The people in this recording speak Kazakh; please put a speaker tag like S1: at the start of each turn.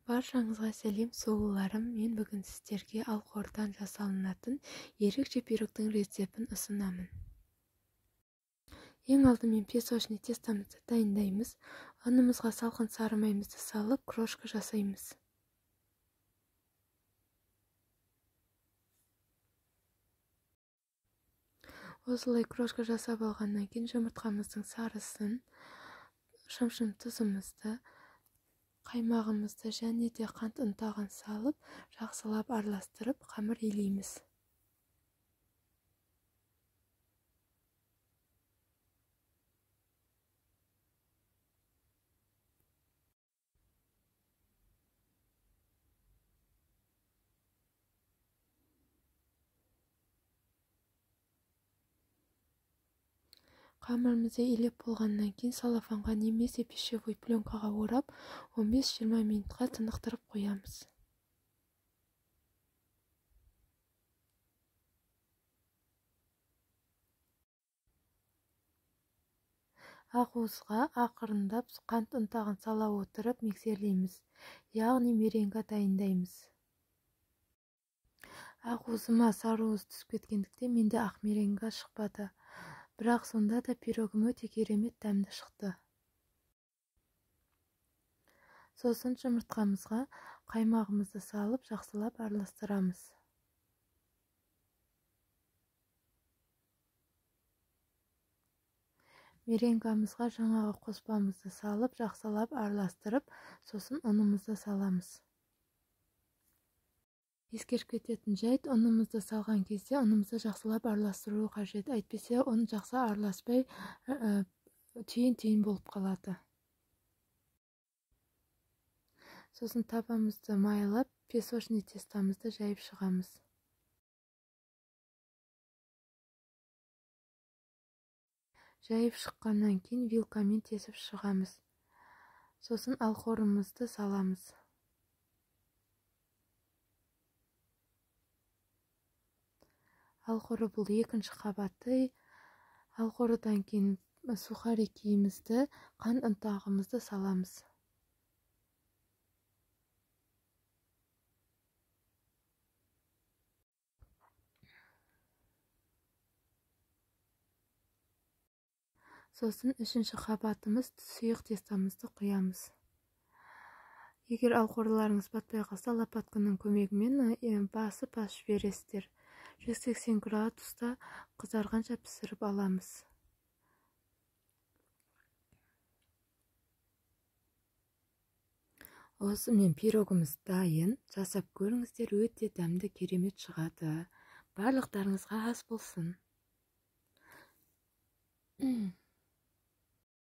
S1: Баршаңызға сәлем, сұлуларым. Мен бүгін сіздерге алқордан жасалынатын ерекше пирогтың рецептін ұсынамын. Ең алдымен песочный тестамызды дайындаймыз. Ұнымызға салқын сары майымызды салып, крошка жасаймыз. Осылай крошка жасап алғаннан кейін жұмыртқамыздың сарысын, шымшым тұзымызды, қаймағымызды және де қант ұнтағын салып, жақсылап араластырып, қамыр илейміз. Қамырымызды илеп болғаннан кейін салафанға немесе пищевой пленкаға орап, 15-20 минутқа тынықтырып қоямыз. Ақуызға ақырындап қант ұнтағын сала отырып миксерлейміз, яғни меренга дайындаймыз. Ақуызыма сарыуыз түсіп кеткендіктен менде ақ меренга шықпады. Бірақ сонда да пирогым өте керемет дәмді шықты. Сосын жұмыртқамызға қаймағымызды салып, жақсылап араластырамыз. Меренгамызға жаңағы қоспамызды салып, жақсылап араластырып, сосын ұнымызды саламыз. Ескеріп кететін жайт, ұнымызды салған кезде ұнымызды жақсылап араластыру қажет. Әйтпесе ұн жақсы араласпай, түйін-түйін болып қалады. Сосын табамызды майлап, песочный тестамызды жайып шығамыз. Жайып шыққаннан кейін вилкамен тесіп шығамыз. Сосын алқорымызды саламыз. Алқоры бұл екінші қабаты. Алқорыдан кейін сухарикімізді, қант ұнтағымызды саламыз. Сосын үшінші қабатымыз сұйық тестамызды құямыз. Егер алқорыларыңыз батпай қалса, лопатканың көмегімен басып ашып жібересіздер. 180 градуста қызарғанша пісіріп аламыз. Осымен пирогымыз дайын. Жасап көріңіздер, өте дәмді, керемет шығады. Барлықтарыңызға ас болсын.